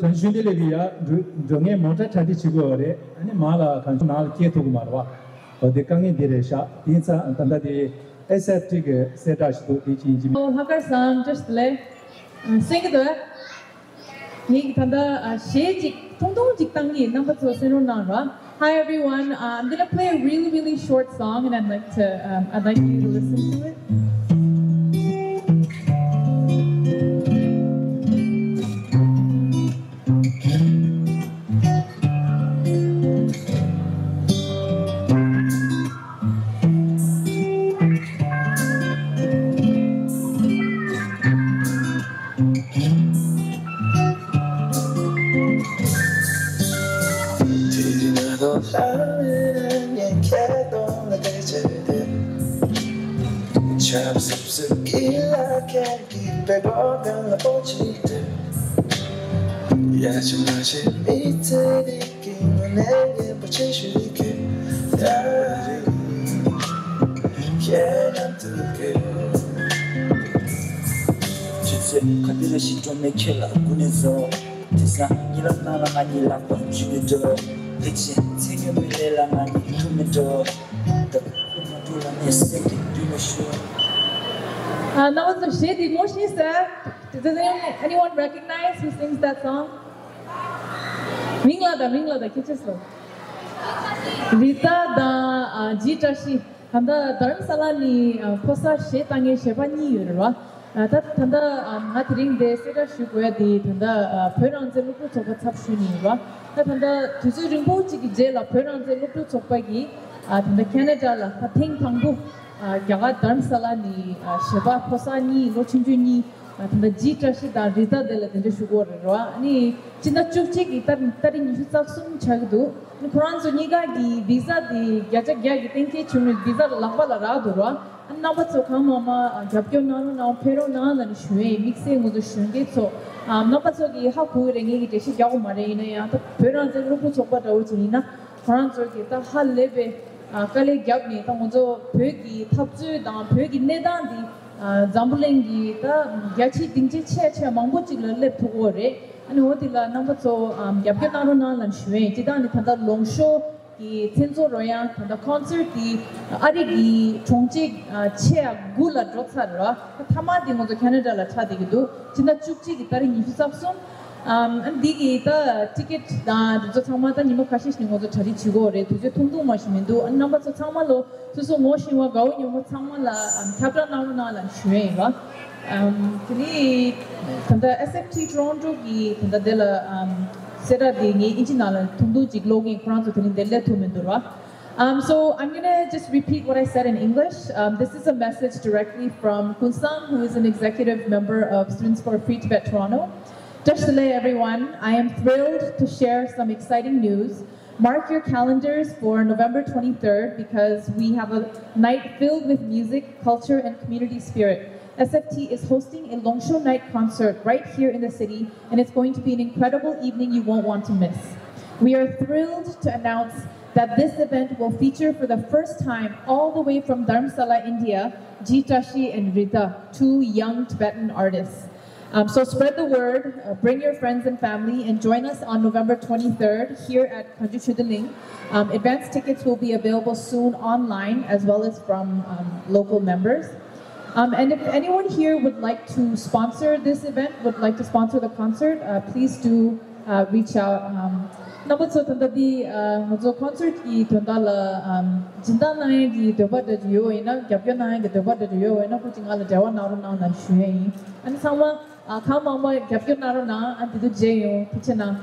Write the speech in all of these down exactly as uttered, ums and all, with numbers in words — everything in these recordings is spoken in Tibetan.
གང་ཞུ་འདི་ལས་ཀྱི་ཡ་འགྲོ་འགྲོ་ངའི་མོ་ཊ་གྲ་སྒྲིག་བྱེད་དགོས་པ་རེད། ཨ་ནི་མ་ལ་གང་ཞུ་ནང་ལ་སྐྱེལ་ཐུབ་ཀྱི་མ་རེད་བ། འོ་དེ་དཀའ་ངལ་འདི་རེད་ཤག་དེ་ཡིན་ཙང་ད་ལྟ་དེ་ཨེས་ཨེཕ་ཊི་གི་གསལ་བསྒྲགས་ཤིག་འདུག་དེ་ཅི་ཡིན་གྱི་མ། ཨོ་ལྷག་དཀར་སང་བཀྲ་ཤིས་བདེ་ལེགས། གསན་གྱི་འདུག་ངས་ད་ལྟ་གཞས་ཅིག་ཐུང་ཐུང་ཅིག་བཏང་གི། རྣམ་པ་ཚོ་གསན་རོགས་གནང་རོགས། Hi everyone, uh, I'm gonna play a really, really short song, and I'd like to, um, I'd like you to listen to it. ཁ་དེ་ར་ཞིག་འགྲོ་མེད་ཁྱེད་ལ་སྐུ་ནས་བཟོ། དེ་སང་ཉི་རབས་ནང་ལ་ང་གཉིས་ལག་པ་འཇུ་གི་འགྲོ། དེ་ཕྱིན་ཚེ་སྔོན་མའི་ལས་ལ་ང་གཉིས་ཐུག་མི་འགྲོ། ད་ཁུ་མ་འགྲོ་ལ་ནས་སེམས་ཀྱི་འདུན་མ་ཤོར། Uh, now it's a shady motion, sir. Does anyone, anyone recognize who sings that song? མིང་ལ་ད་མིང་ལ་ད་ཁྱེད་ཆེ་སོ། རི་ཏ་དང་ཨ་ཇི་བཀྲ་ཤིས། ད་ལྟ་རྡ་རམ་ས་ལ་ནས་ཨ་ཕོ་གསར་གཞས་བཏང་མཁན་གཞས་པ་གཉིས་ཡོད་རེད་བ། ཨ་ད་ད་ལྟ་ཨ་ང་དེ་རིང་འདིར་གསལ་བསྒྲགས་ཞུ་དགོས་ཡ་དེ་ད་ལྟ་ཨ་བོད་རང་བཙན་སློབ་ཕྲུག་ཚོགས་པ་ཚབ་ཞུས་ནས་ཡིན་བ། ད་ད་ལྟ་དུས་ཚོད་རིང་པོ་གཅིག་གི་རྗེས་ལ་བོད་རང་བཙན་སློབ་ཕྲུག་ཚོགས་པ་གིས་ཨ་ད་ལྟ་ཁེ་ན་ཌ་ལ་ད་ཐེངས་དང་པོ་ཨ་རྒྱ་གར་རྡ་རམ་ས་ལ་ནས་ཨ་གཞས་པ་ཕོ་གསར་གཉིས་ལོ་ཆུང་ཆུང་གཉིས། ད་ལྟ་ཇི་བཀྲ་ཤིས་དང་རི་ཏ་དེ་ལ་དེ་འདྲ་ཞུ་གི་ཡོད་རེད་རོ། ཨ་ནི་སྤྱི་ཟླ་བཅུ་གཅིག་གི་ཏ་ཏ་རིག་ཉི་ཤུ་རྩ་གསུམ་ཆགས་ཀྱི་འདུག་ཨ་ནི་ཁོ་རང་ཚོ་གཉིས་ཀ་གི་བི་ཟ་དེ་བརྒྱ་ཆ་བརྒྱ་གི་གཏན་འཁེལ་བྱུང་ནས་བི་ཟ་ལག་པ་ལ་རག་འདུག་རོ། ཨ་ནི་རྣམ་པ་ཚོ་གང་མང་མང་རྒྱབ་སྐྱོར་གནང་རོགས་གནང་། ཕེབས་རོགས་གནང་ལབ་ནས་ཞུ་ཡས་ཡིན། དམིགས་བསལ་ང་ཚོ་གཞོན་སྐྱེས་ཚོ་རྣམ་པ་ཚོ་གིས་ཧ་གོ་གི་རེད། ངས་ཀྱི་འགྲེལ་བཤད་རྒྱག་དགོས་མ་རེད། ཡིན་ན་ཡང་ད་བོད་རང་བཙན་སློབ་ཕྲུག་ཚོགས་པ་འདྲ་བོ་ཅིག་ཡིན་ན། ཁོ་རང་ཚོ་གིས་ད་ཧ་ལས་པའི་ཨ་དཀའ་ལས་བརྒྱབ་ནས་ད་ང་ཚོ་བོད་ཀྱི་འཐབ་རྩོད་དང་བོད་ཀྱི་གནས་སྟངས་འདི་ཨ་འཛམ་བུ་གླིང་གི་ད་རྒྱ་ཆེའི་སྡིངས་ཆ་ཆེ་ཆེ་མང་པོ་ཅིག་ལ་སླེབས་ཐུབ་ཀྱི་ཡོད་རེད། ཨ་ནི་འོ་དེ་ལ་རྣམ་པ་ཚོ་ཨ་རྒྱབ་སྐྱོར་གནང་རོགས་གནང་ལབ་ཞུ་ཡས་ཡིན། སྤྱིར་བཏང་ནི་ད་ལྟ་ལོངས་ཤོག་གི་མཚན་ཚོགས་རོལ་དབྱངས་ད་ལྟ་ཀོན་སར་དེ་ཨ་རི་གི་གྲོང་ཁྱེར་ཨ་ཆེ་ཡ་དགུ་ལ་འགྲོ་ཚར་རེད་བ། ད་མཐའ་མ་དེ་ང་ཚོ་ཁེ་ན་ཌ་ལ་ཆགས་བསྡད་ཀྱི་འདུག་སྤྱི་ཟླ་བཅུ་གཅིག་གི་ཏ་རིག་ཉི་ཤུ་རྩ་གསུམ། ཨམ། འདི་གི་ད་ཊི་ཀེ་ཊི་དང་འདི་ཚོ་ཚང་མ་ད་ཉི་མ་ཁ་ཤས་ཤིག་ནས་ང་ཚོ་གྲ་སྒྲིག་བྱེད་དགོས་རེད། དུས་ཚོད་ཐུང་ཐུང་མ་ཞིག་མི་འདུག་ཨ་ནི་རྣམ་པ་ཚོ་ཚང་མ་ལོ་སོ་སོ་ངོ་ཤེས་པ་དགའ་བོ་ཉོབ་པོ་ཚང་མ་ལ་ཨམ་ཁྱབ་བསྒྲགས་གནང་རོགས་གནང་ལབ་ཞུ་ཡས་ཡིན་བ། ཨམ། དེ་ནས་ད་ལྟ་ཨེས་ཨེཕ་ཊི་ཊོ་རོན་ཊོ་གི་ད་ལྟ་དེ་ལ་ཨམ་གསལ་བསྒྲགས་དེ་ངས་ཨིན་ཇི་ནང་ལ་ཐུང་ཐུང་ཅིག་ཀློག་གིན། ཁོ་རང་ཚོ་དེ་རིང་འདིར་སླེབས་ཐུབ་མི་འདུག་ར། Um, so I'm gonna just repeat what I said in English. Um, this is a message directly from Kun Sang, who is an executive member of Students for Free Tibet Toronto. Just to let everyone, I am thrilled to share some exciting news. Mark your calendars for November twenty-third because we have a night filled with music, culture, and community spirit. S F T is hosting a Longsho Night concert right here in the city, and it's going to be an incredible evening you won't want to miss. We are thrilled to announce that this event will feature for the first time, all the way from Dharamsala, India, G Tashi and Rita, two young Tibetan artists. Um, so spread the word, uh, bring your friends and family, and join us on November twenty-third here at Kangju Chudaling. Um, advanced tickets will be available soon online as well as from, um, local members. Um, and if anyone here would like to sponsor this event, would like to sponsor the concert, uh, please do, uh, reach out. Um, རྣམ་པ་ཚོ་ད་ལྟ་འདི་ང་ཚོ་ཀོན་སར་གི་དོན་དག་ལ་སྦྱིན་བདག་གནང་ཡས་ཀྱི་འདོད་པ་འདྲ་ཅིག་ཡོད་པ་ཡིན་ན། རྒྱབ་སྐྱོར་གནང་ཡས་ཀྱི་འདོད་པ་འདྲ་ཅིག་ཡོད་པ་ཡིན་ན། སྐུ་མཁྱེན་ང་ལ་འབྲེལ་བ་གནང་རོགས་གནང་ལབ་ཞུ་ཡས་ཡིན། ཨ་ནི་ཚང་མ་ཨ་གང་མང་མང་རྒྱབ་སྐྱོར་གནང་རོགས་གནང་། ཨ་འདི་དུ་མཇལ་ཡོང་། ཐུགས་རྗེ་གནང་།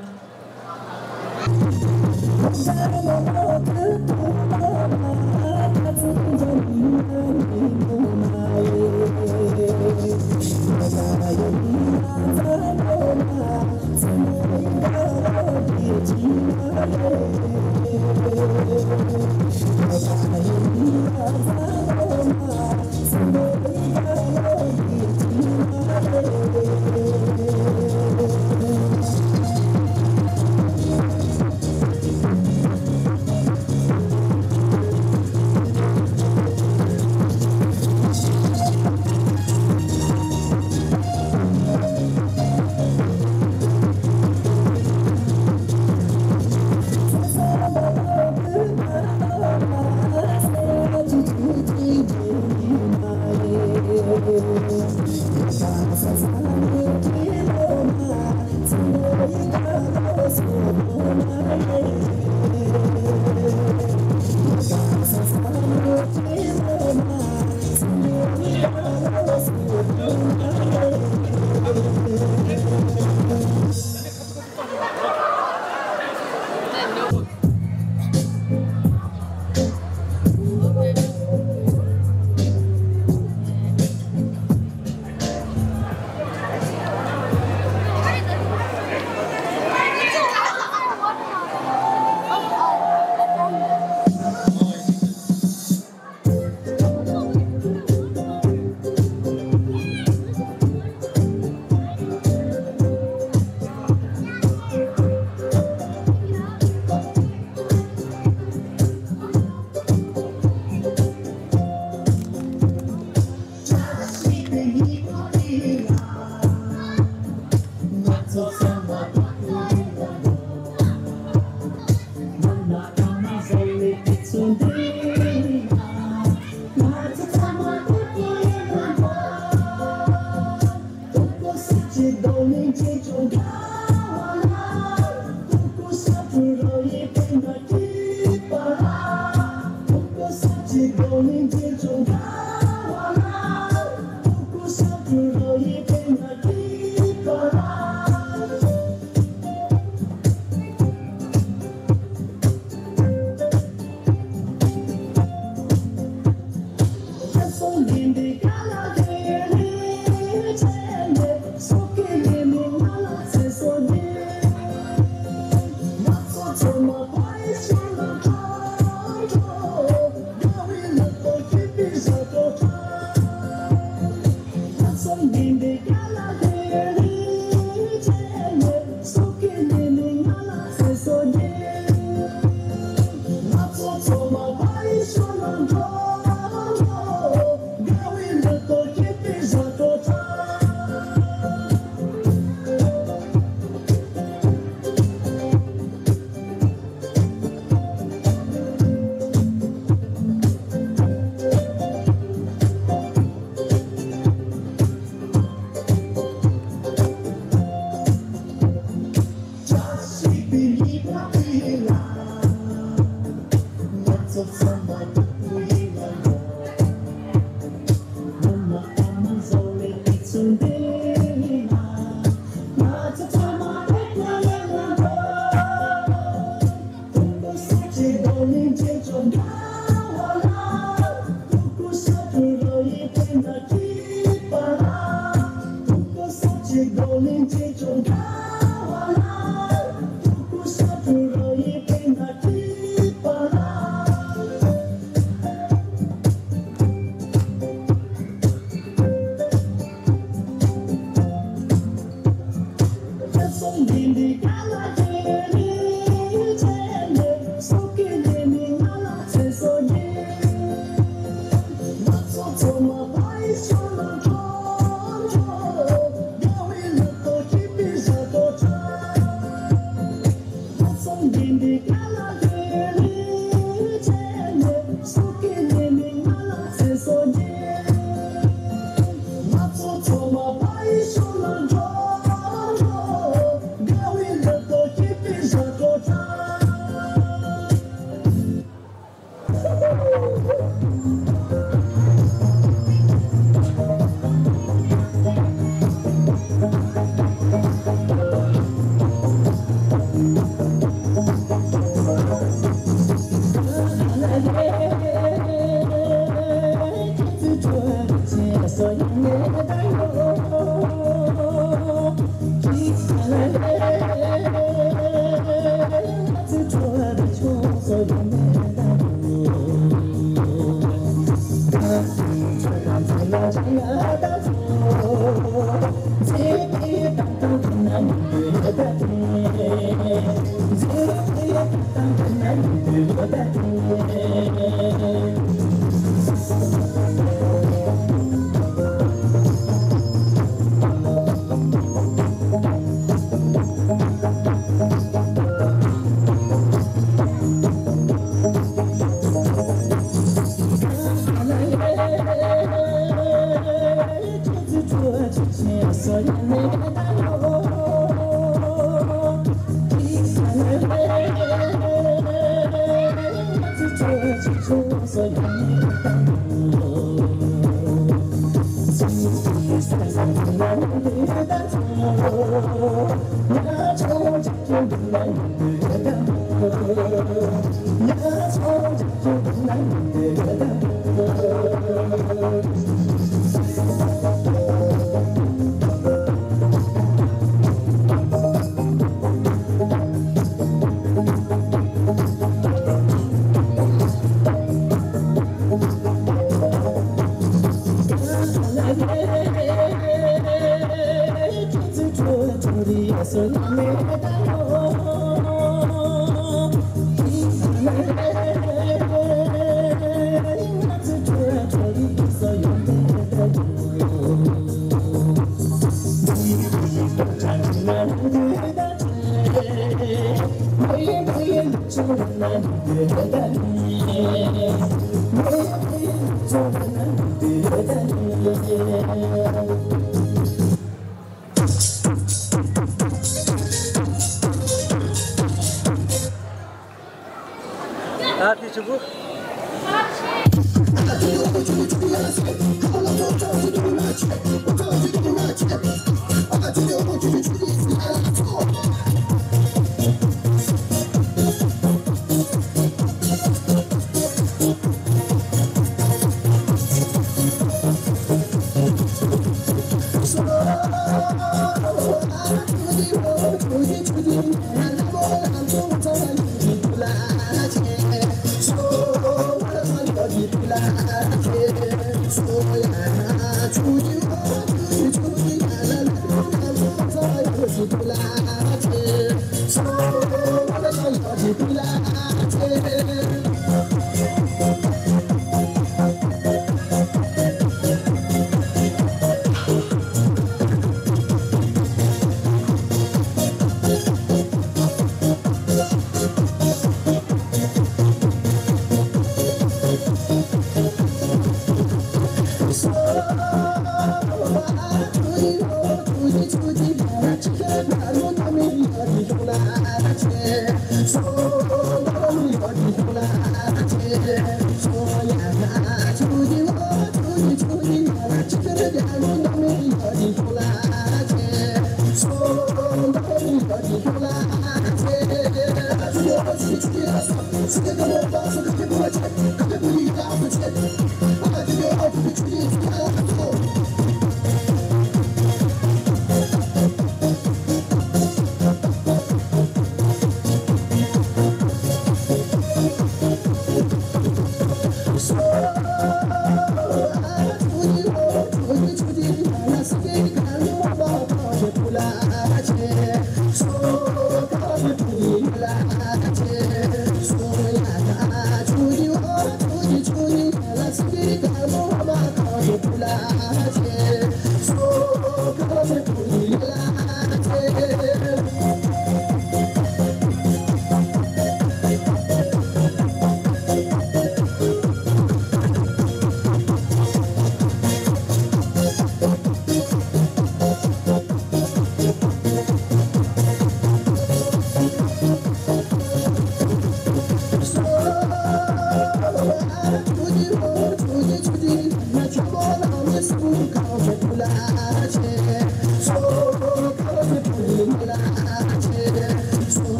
ད་དེ་ཆུ་བུ།